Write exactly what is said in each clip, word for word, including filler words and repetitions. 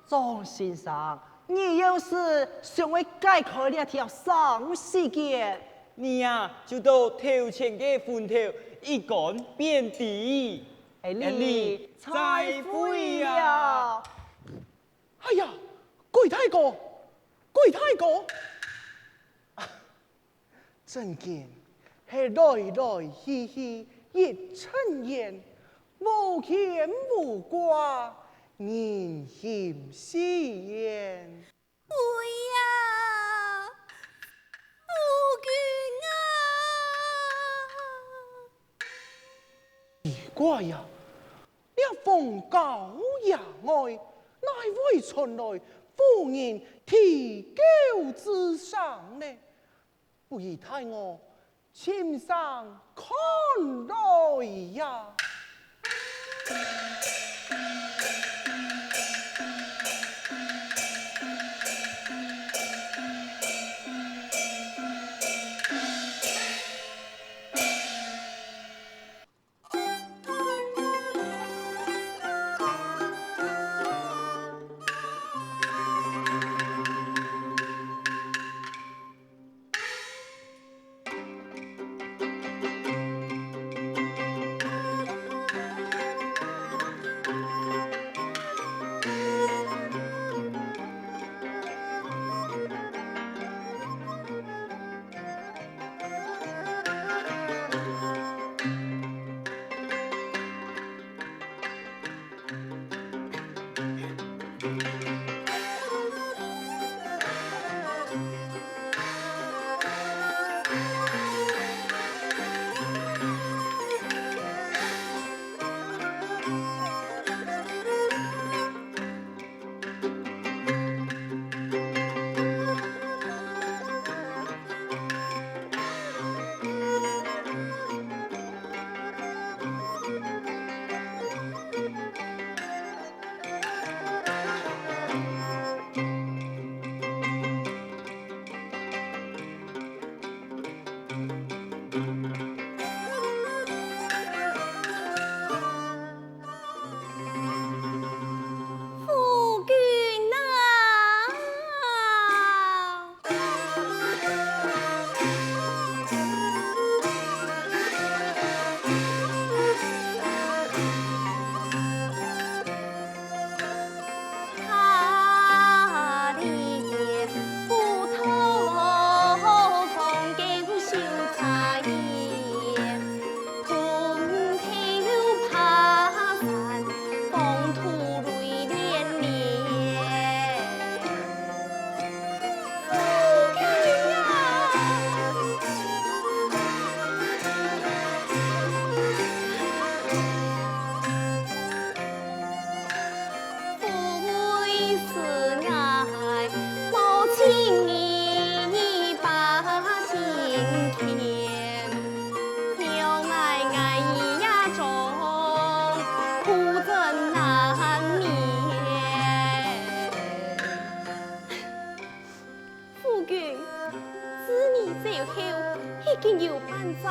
張先生，你有事想愛解開這條生死結，你啊，就到頭前个墳頭一乾便知。哎，你再會啊！哎呀，鬼大哥，鬼大哥！ 正經係來來去去一陣煙，無牽無掛，人心死煙。哎呀，夫君啊！奇怪呀，這荒郊野外，哪會傳來婦人啼叫之聲呢？ 不如待我親身看來呀。夫君啊！ 夫君，自你走後，已經有半載，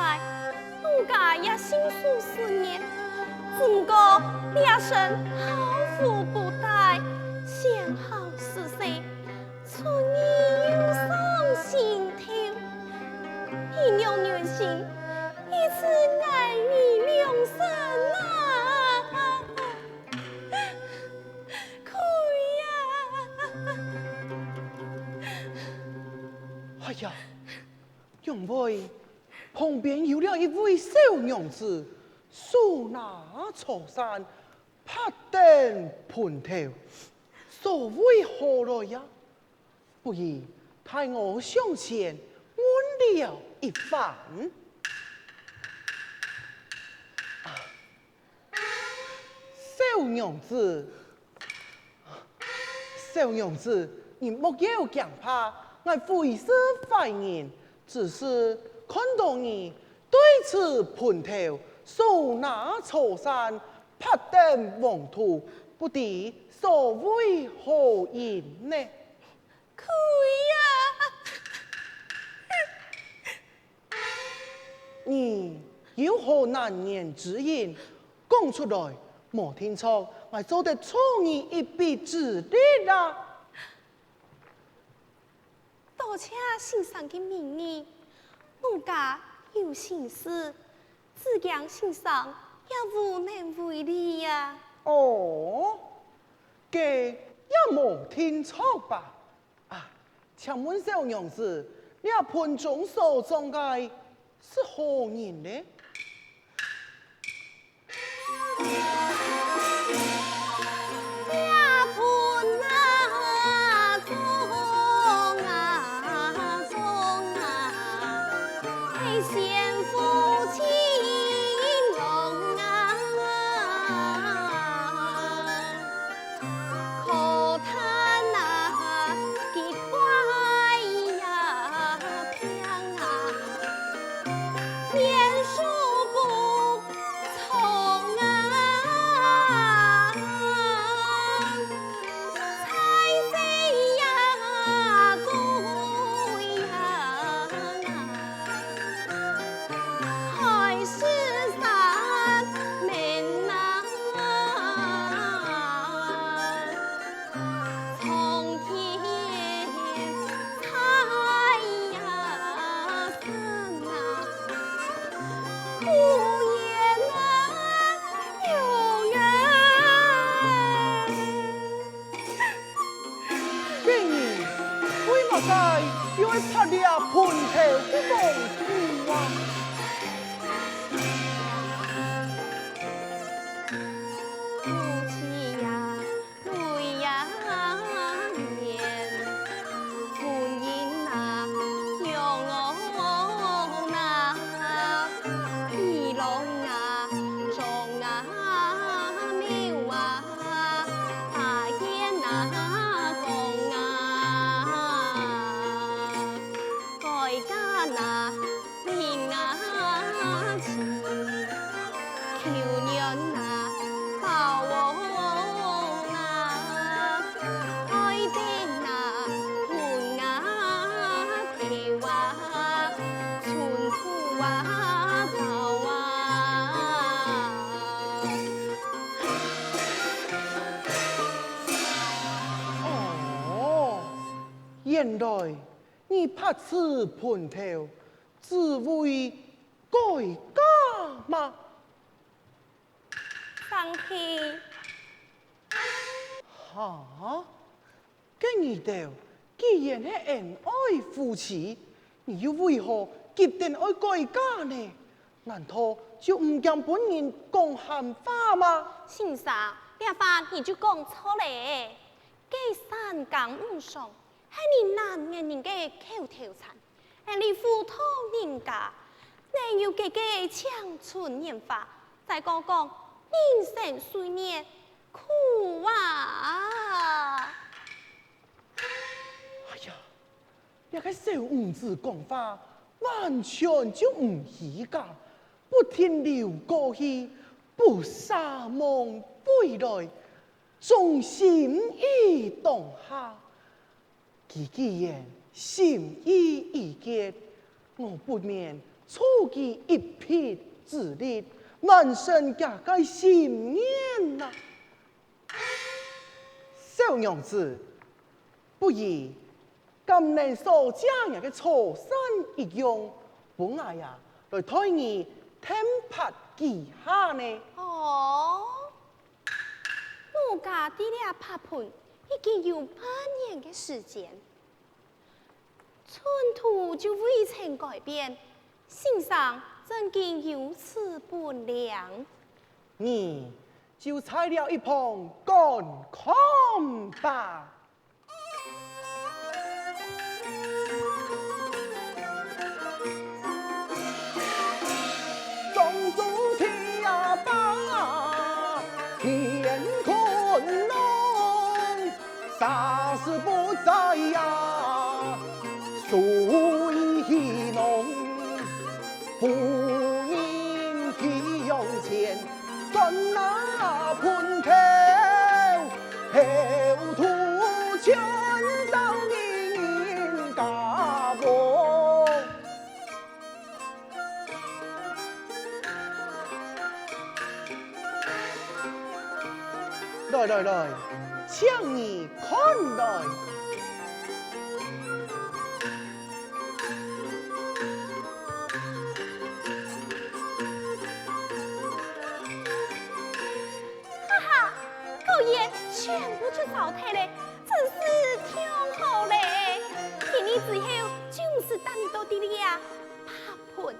奴家也心生思念。只不過這生好富不戴，想好辭世，出入又傷心頭。你若忍心，一次愛你兩生啊！ 可以啊！哎呀，仰會旁邊有了一位小娘子，手拿茶傘，拍等盆頭，所為何來呀？不如待我上前問了一番。啊， 小娘子，小娘子，你莫要驚怕，𠊎非係壞人，只是看到你對此盆頭手拿茶傘，拍等黃土，不知所為何因呢？ 可以啊！你有何難言之隱，講出來，無定著，𠊎做得助你一臂之力啊！多謝先生个美意，奴家有心事，只驚先生也無能為力啊。哦，該也無定著吧。 啊，請問小娘子，這盆中所種个係何人呢？這盆啊，種啊，種啊，係先父親郎啊。 可嘆啊，佢怪呀病啊，年數不長啊，在世呀，對呀啊。 海誓山盟啊，蒼天在呀身啊，不言啊，永远。 今日為麼个又愛拍這盆頭个功夫啊？夫妻呀，淚呀言，婚姻啊，仰哦那，一郎啊，中啊，謀啊， 啊，言啊，講啊，改嫁啊，定啊，情，求願啊，報啊，愛定啊，婚啊，頭啊， 寸步啊，高啊。哦，原來你拍此盆頭，只為改嫁嗎？上帝。哈？ 該你兜既然係恩愛夫妻，你又為何急等愛改嫁呢？難道就毋驚分人講閒話嗎？先生，這話你就講錯咧。該三更五常，係你男人个口頭禪。 係你糊塗人家，能有幾个青春年華，再過講人生歲月苦啊！哎呀，這个小女子講話完全就毋虛假，不停留過去，不奢望未來，重心於當下。 佢既然心意已決，我不免助佢一臂之力，完成佢个心願啊！小娘子，不如摎你所借个草蓆一用，分𠊎啊，來代你添拍幾下呢？哦， 奴家在這拍盆已經有半年个時間，寸土就未曾改變，先生正經如此本領。你就在這一旁觀看吧。 莊中天下，乾坤隆，啥事不在呀，水氣濃。夫人去用錢，轉那盆頭，後土來，請你看來。哈哈，果然全部出糟蹋了，真是忒好了。今日之後，就毋使帶你到這裡啊，拍噴。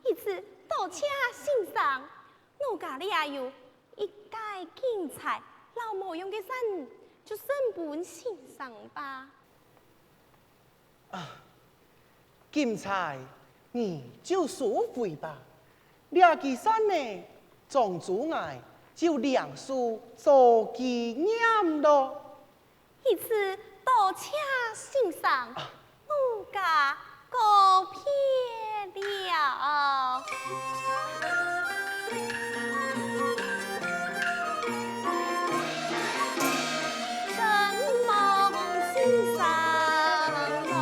一次多謝先生，奴家這有一個金釵摎無用个扇，就送分先生吧。啊，金釵，你就收回吧。這支扇呢，莊主𠊎就另收做紀念囉。 一次多謝先生，奴家告別了。承蒙先生來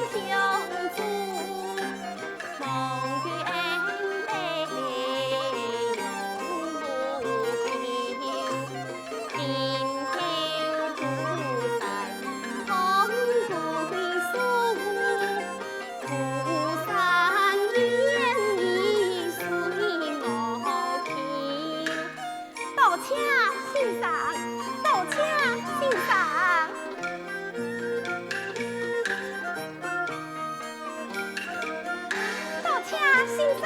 相助。 多謝先生，多謝先生。 多謝先生。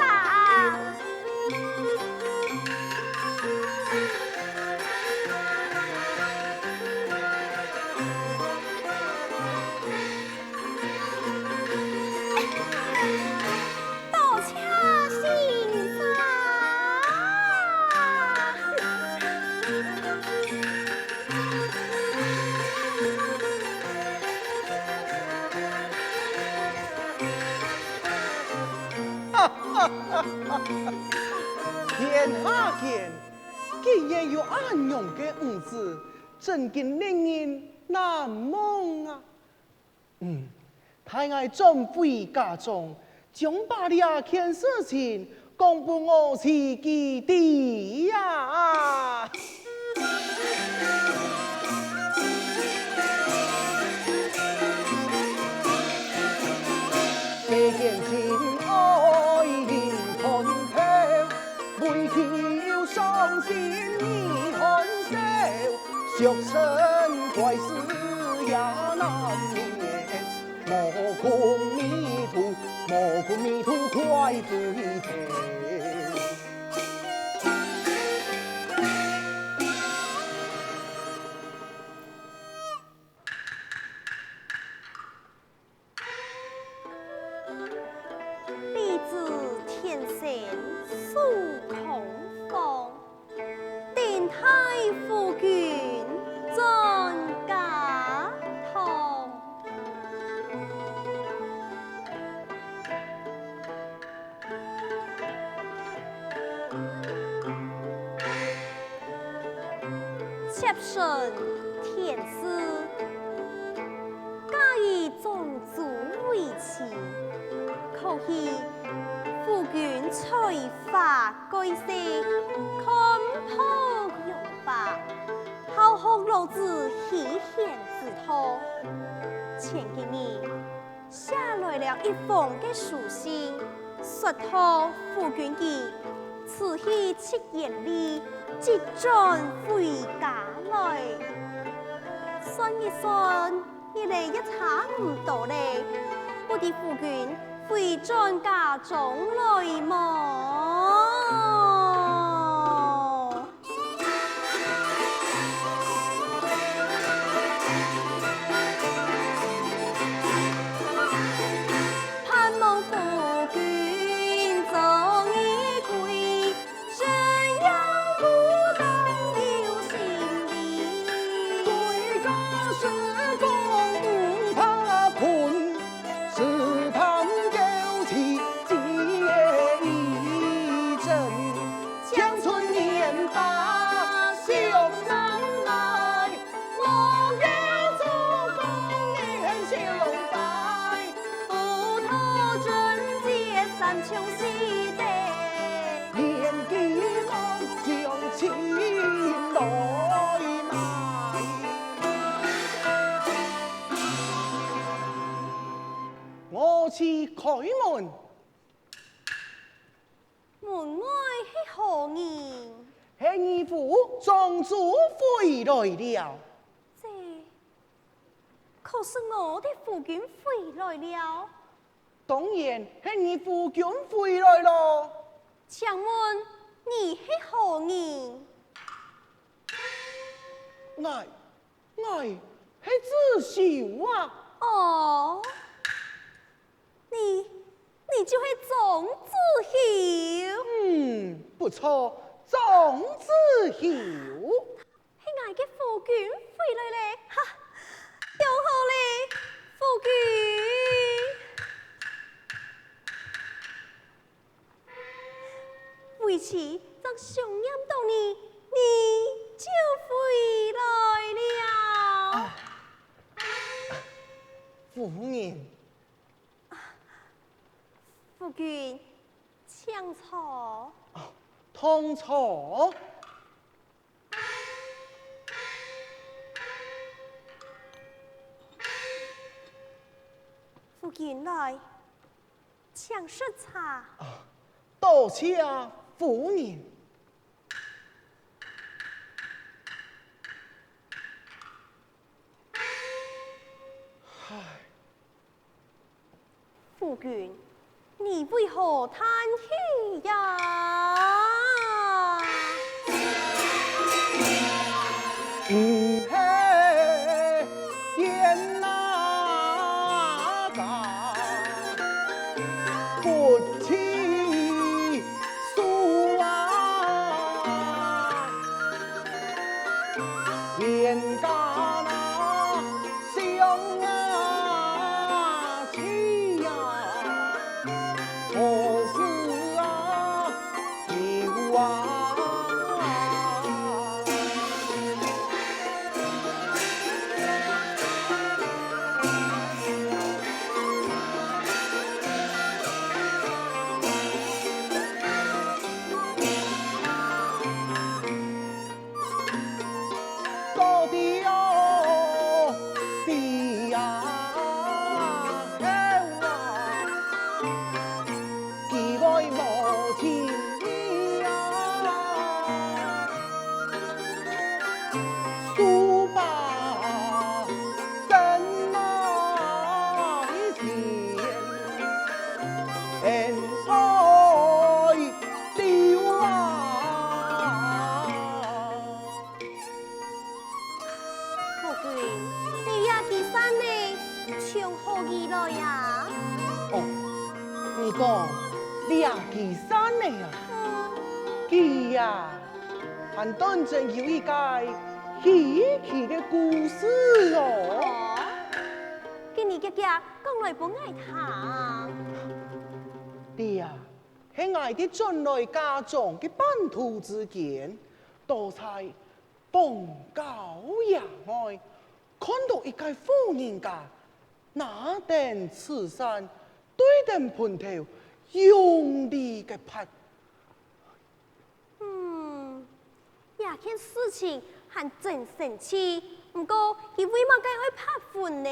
多謝先生。 天下間，竟然有恁樣个女子，真經令人難忘啊！ 嗯，待𠊎轉回家中，將把這件事情講分我自己知呀。世間情愛人看透，唯有傷心你看笑。 俗塵怪事也難免，莫共迷途，莫共迷途怪飛頭。 桂枝天生手空芳，等待夫君轉嫁堂。妾身田氏， 嫁與莊主為妻，可喜夫君才華蓋世，看破楊花，好學老子希賢之道。前幾日，寫來了一封个書信， 說道夫君佢辭去戚延禮，即轉回家來。算一算，日仔也差毋多咧，不知夫君會轉嫁妝來無？ 盼望夫君早日歸，怎樣不當有心理。歸家時光不怕困，試探嬌妻姐意真。去開門。門外係何人？係你父莊主回來了。這，可是我的夫君回來了。當然係你夫君回來咯。請問你係何人？𠊎，𠊎係子修啊。哦，你，你就係莊子修？嗯，不錯，莊子修。係𠊎个夫君回來了，哈，有好了，夫君。 為妻正想念到你，你就回來了。啊，夫人。夫君，請坐。啊，同坐。夫君來。 請食茶。啊，多謝夫人。唉。夫君，你為何嘆氣呀？ 夫君，你這支扇仔從何而來呀？哦，你講這支扇仔啊？嗯。佢呀，還斷真有一個稀奇个故事哦。哦，該你遽遽講來分𠊎聽。這啊，係𠊎在轉來嫁妝个半途之間，到在 荒郊野外，看到一個婦人家拿等紙扇，對等盆頭用力个拍。嗯，這件事情還真神奇，毋過佢為麼个愛拍粉呢？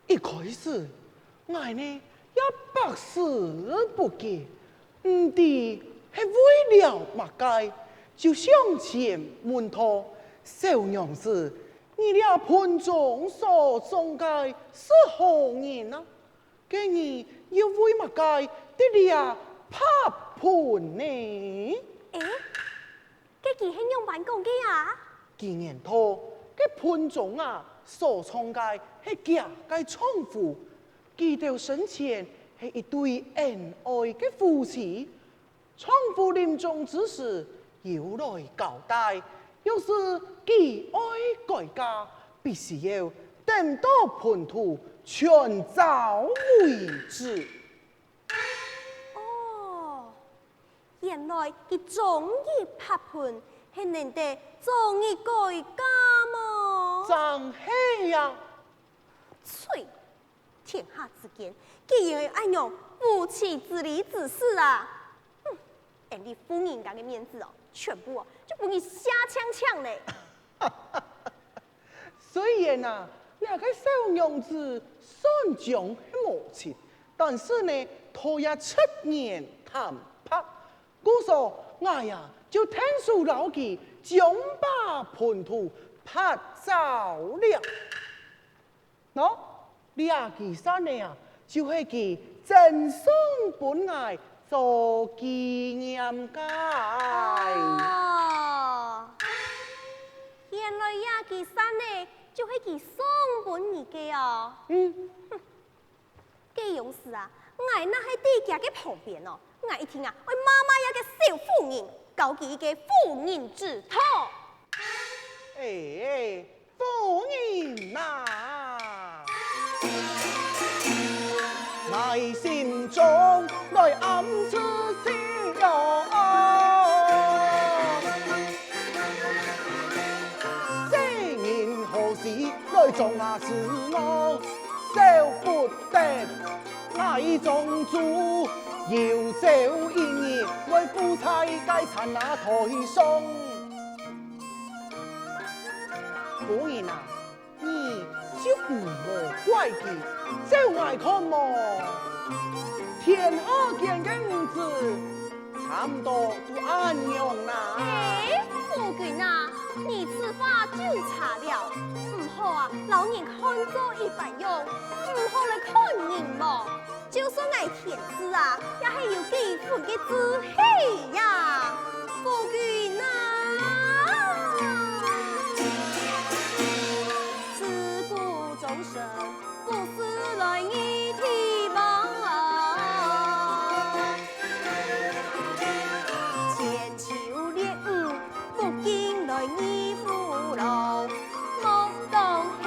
一開始，𠊎呢也百思不解，毋知係為了麼个，就上前問道：「小娘子，你這盆中所種个係何人啊？該你又為麼个在這拍盆呢？」欸， 該佢係仰般講个啊？佢言道，該盆中啊，所種个係厥个丈夫。佢兜生前係一對恩愛个夫妻。丈夫臨終之時，有來交代，若是佢愛改嫁，必須要等到盆土全燥為止。哦， 原來佢終日拍盆，係等到終日改嫁無？正係啊！啐！天下之間，竟然有恁樣無稽之理之事啊！哼，𫣆俚婦人家个面子哦，全部哦，就分你蝦淨淨咧！ 雖然啊，這个小娘子雖講係無情，但是呢，頭也七年坦白，故所𠊎呀就𢯭手摎佢將把盆肚拍燥了。喏，這支扇仔啊，就係佢贈送分𠊎做紀念个。哦，原來這支扇仔就係佢送分你个哦。嗯。哼，該樣時啊，𠊎若係在厥个旁邊哦，𠊎一定啊，愛罵罵這个小婦人，教佢一个婦人之道。哎， 夫人啊，𠊎心中來暗自想啊，世人何時來掌啊事我，少不得𠊎莊主有朝一日會附在該山啊台上。夫人啊， 你就毋好怪佢，照𠊎看無，天下間个女子，差毋多都恁樣啦。哎，夫君啊，你此話就差了，毋好啊，摎人看做一般樣，毋好來看人無。 就算𠊎天子啊，也係有幾分个志氣呀，夫君啊。自古終身不似來日的夢，千秋烈女不及來日扶老，莫講係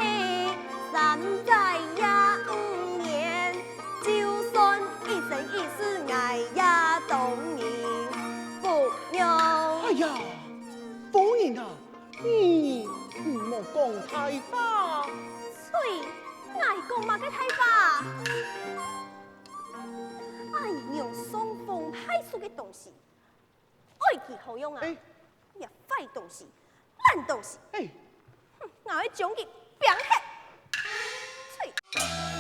三載也五年， 就算一生一世，𠊎也當然不讓。哎呀，夫人啊，你毋好講大話。啐，𠊎講麼个大話？恁樣傷風敗俗个東西， 愛佢好用啊！哎。這壞東西，爛東西！哎。哼，𠊎愛將佢拚忒！啐！